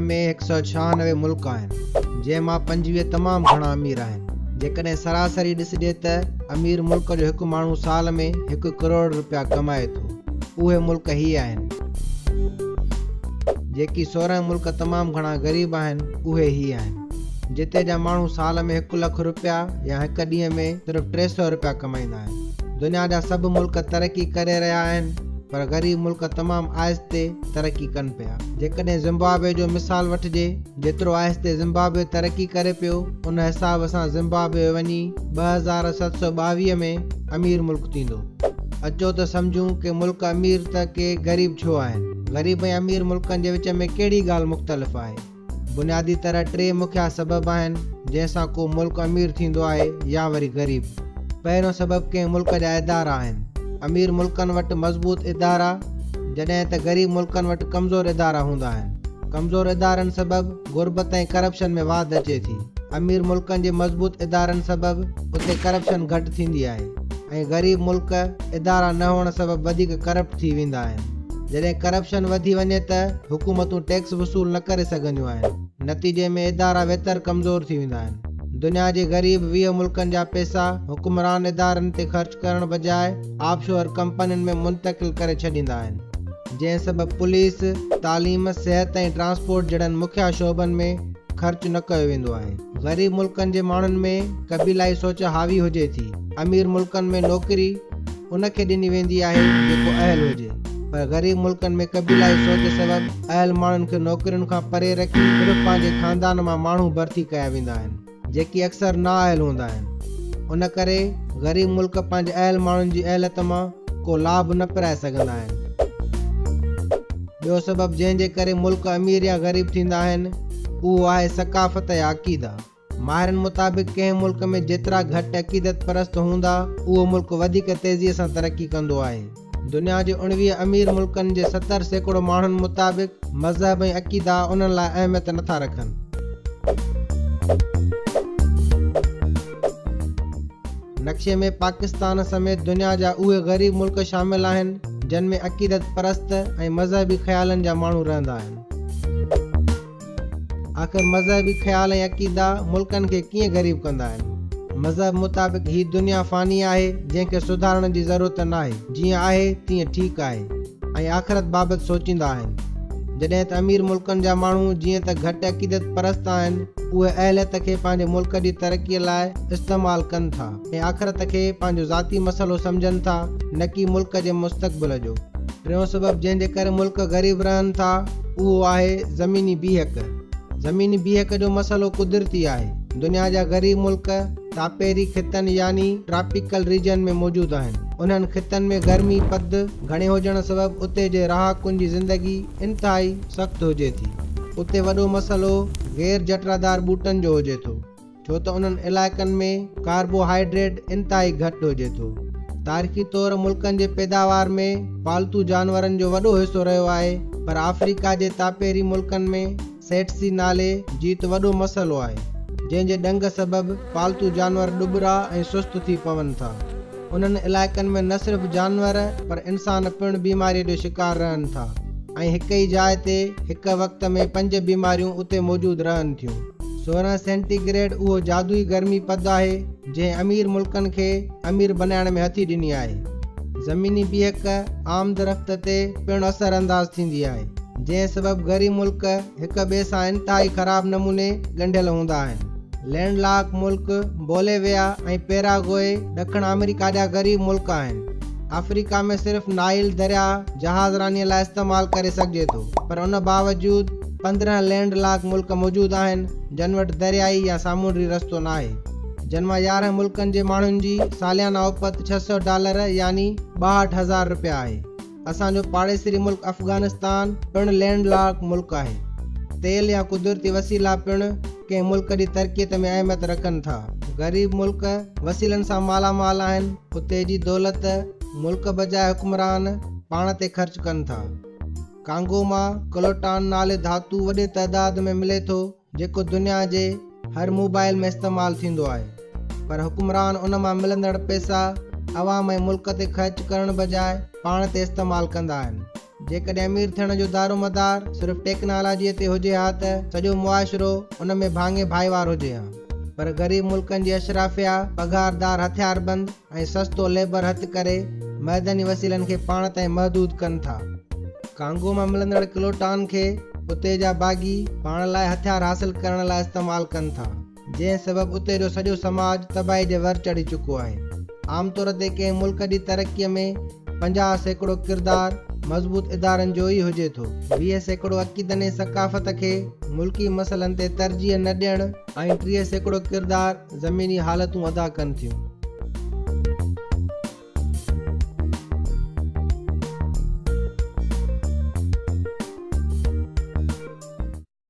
۾ 196 ملڪ آهن، جنهن مان 25 تمام گهڻا امير آهن. جيڪڏهن سراسري ڏسجي ته امير ملڪ جو هڪ ماڻهو سال ۾ هڪ ڪروڙ رپيا ڪمائي ٿو. اهي ملڪ هي آهن. جيڪي 16 ملڪ تمام گهڻا غريب آهن، اهي هي آهن. جتي جا ماڻهو سال ۾ هڪ لک رپيا يا هڪ ڏينهن ۾ صرف 300 رپيا ڪمائيندا آهن. دنيا جا سڀ ملڪ ترقي ڪري رهيا آهن، پر غريب ملڪ تمام آهستي ترقي ڪن پيا. جيڪڏهن زمبابوي جو مثال وٺجي، جيترو آهستي زمبابوي ترقي ڪري پيو، ان حساب سان زمبابوي وڃي 2722 ۾ امير ملڪ ٿيندو. اچو ته سمجهون ڪي ملڪ امير ته ڪي غريب ڇو آهن؟ غريب ۽ امير ملڪن جي وچ ۾ ڪهڙي ڳالهه مختلف آهي؟ بنيادي طرح ٽي مکيه سبب آهن جنهن سان ڪو ملڪ امير ٿيندو آهي يا وري غريب. پهريون سبب ڪنهن ملڪ جا ادارا آهن. امير ملڪن وٽ مضبوط ادارا جڏهن ته غريب ملڪن وٽ ڪمزور ادارا هوندا آهن. ڪمزور ادارن سبب غربت ۽ ڪرپشن ۾ واڌ اچي ٿي. امير ملڪن جي مضبوط ادارن سبب اتي ڪرپشن گهٽ ٿيندي آهي ۽ غريب ملڪ ادارا نه هئڻ سبب وڌيڪ ڪرپٽ ٿي ويندا آهن. جڏهن ڪرپشن وڌي وڃي ته حڪومتون ٽيڪس وصول نه ڪري سگهنديون آهن، نتيجي ۾ ادارا ويتر ڪمزور ٿي ويندا آهن. دنيا جي غريب 20 ملڪن جا پئسا حڪمران ادارن تي خرچ ڪرڻ بجاء آف شور ڪمپنين ۾ منتقل ڪري ڇڏيندا آهن، جنهن سبب پوليس، تعليم، صحت ۽ ٽرانسپورٽ جهڙن مکيه شعبن ۾ خرچ نه ڪيو ويندو آهي. غريب ملڪن جي ماڻهن ۾ قبيلائي سوچ حاوي هجي ٿي. امير ملڪن ۾ نوڪري ان کي ڏني ويندي آهي جيڪو اهل هجي پر غريب ملڪن ۾ قبيلائي سوچ سبب اهل ماڻهن کي نوڪرين کان پري رکي صرف پنهنجي خاندان مان ماڻهو ڀرتي ڪيا ويندا آهن جيڪي اڪثر نااهل هوندا آهن ان ڪري غريب ملڪ پنهنجي اهل ماڻهن جي اهليت مان ڪو لاڀ نه پرائي سگهندا آهن. ٻيو سبب جنهن جي ڪري ملڪ امير يا غريب ٿيندا آهن اهو آهي ثقافت يا عقيدا. ماهرن مطابق ڪنهن ملڪ ۾ جيترا گهٽ عقيدت پرست هوندا اهو ملڪ وڌيڪ تيزيء سان ترقي ڪندو آهي. دنيا جي 19 امير ملڪن جي 70% ماڻهن مطابق مذهب ۽ عقيدا انهن لاء اهميت نٿا رکن. نقشي ۾ پاڪستان سميت دنيا جا اهي غريب ملڪ شامل آهن جن ۾ عقيدت پرست ۽ مذهبي خيالن جا ماڻهو رهندا آهن. آخر مذهبي خيال ۽ عقيدا ملڪن کي ڪيئن غريب ڪندا آهن؟ مذهب مطابق هي دنيا فاني آهي جنهن کي سڌارڻ جي ضرورت ناهي، جيئن آهي تيئن ٺيڪ آهي ۽ آخرت بابت سوچيندا آهن. جڏهن ته امير ملڪن جا ماڻهو جيئن ته گهٽ عقيدت پرست آهن اهي اهليت کي پنهنجي ملڪ جي ترقي لاء استعمال ڪن ٿا ۽ آخرت کي پنهنجو ذاتي مسئلو سمجهن ٿا نه ڪي ملڪ جي مستقبل جو. ٽيون سبب جنهن جي ڪري ملڪ غريب رهن ٿا اهو آهي زميني بيهڪ. زميني بيهڪ جو مسئلو قدرتي آهي. دنيا جا غريب ملڪ تاپيري خطن يعني ٽراپيڪل ريجن ۾ موجود آهن. انهن خطن ۾ گرمي پد گهڻي هجڻ سبب اتي جي رهاڪن جي زندگي انتهائي سخت هجي ٿي. اتي وڏو مسئلو غير جٽادار ٻوٽن جو هجي ٿو. ڇو ته انهن علائقن ۾ ڪاربوهائيڊريٽ انتهائي گهٽ هجي ٿو. تاريخي طور ملڪن جي پيداوار ۾ پالتو جانورن جو وڏو حصو رهيو آهي پر آفريڪا جي تاپيري ملڪن ۾ سيٽسي نالي جيت وڏو مسئلو آهي جنهن جي ڏنگ سبب پالتو جانور ڏٻرا ۽ سست ٿي پون ٿا. انهن علائقن ۾ نه صرف جانور پر انسان پڻ بيماريء جو شڪار رهن ٿا ۽ هڪ ئي جاء تي هڪ وقت ۾ پنج بيماريون اتي موجود رهن ٿيون. 16 سينٽي گريڊ اهو جادوئي گرمي پد آهي جنهن امير ملڪن کي امير بنائڻ ۾ هٿي ڏني آهي. زميني بيهڪ آمد رفت تي پڻ اثر انداز ٿيندي آهي جنهن سبب غريب ملڪ هڪ ٻئي سان انتهائي خراب نموني ڳنڍيل هوندا آهن. لينڊ لاڪ ملڪ بوليويا ۽ پيراگوئي ڏکڻ آمريڪا جا غريب ملڪ آهن. آفريڪا ۾ صرف نائيل درياهه جهاز رانيء لاء استعمال ڪري سگهجي ٿو پر ان باوجود 15 لينڊ لاڪ ملڪ موجود آهن جن وٽ دريائي يا سامونڊي رستو ناهي، جن مان 11 ملڪن جي ماڻهن جي ساليانه اپت 600 ڊالر يعني 62 هزار رپيا آهي. اسان جو پاڙيسري ملڪ افغانستان پڻ لينڊ لاڪ ملڪ آهي. تيل يا قدرتي وسيلا پڻ ڪنهن ملڪ جي ترقيت ۾ اهميت رکن ٿا. غريب ملڪ وسيلن سان مالا مال آهن، اتي جي دولت ملڪ بجاء حڪمران پاڻ تي خرچ ڪن ٿا. ڪانگو مان ڪلوٽان نالي ڌاتو وڏي تعداد ۾ ملي ٿو جيڪو دنيا جي هر موبائل ۾ استعمال ٿيندو آهي پر حڪمران ان مان ملندڙ پئسا عوام ۽ ملڪ تي خرچ ڪرڻ بجاء پاڻ تي استعمال ڪندا آهن. جيڪڏهن امير ٿيڻ جو دارومدار صرف ٽيڪنالاجيء تي هجي ها ته سڄو معاشرو ان ۾ ڀاڱي ڀائيوار هجي ها. پر غريب ملڪن جي اشرافيا پگهاردار هٿياربند ۽ سستو ليبر هٿ ڪري معدني وسيلن کي پاڻ تائين محدود ڪن ٿا. ڪانگو مان ملندڙ ڪلوٽان کي اتي جا باغي پاڻ لاء هٿيار حاصل ڪرڻ لاء استعمال ڪن ٿا. جنهن سبب اتي جو سڄو سماج تباهي جي ور چڙهي چڪو آهي. عام طور تي ڪنهن ملڪ جي ترقيء ۾ 50% ڪردار مضبوط ادارن جو ئي هجي ٿو. 20% عقيدن ۽ ثقافت کي ملڪي مسئلن تي ترجيح نه ڏيڻ ۽ 30% ڪردار زميني حالتون ادا ڪن ٿيون.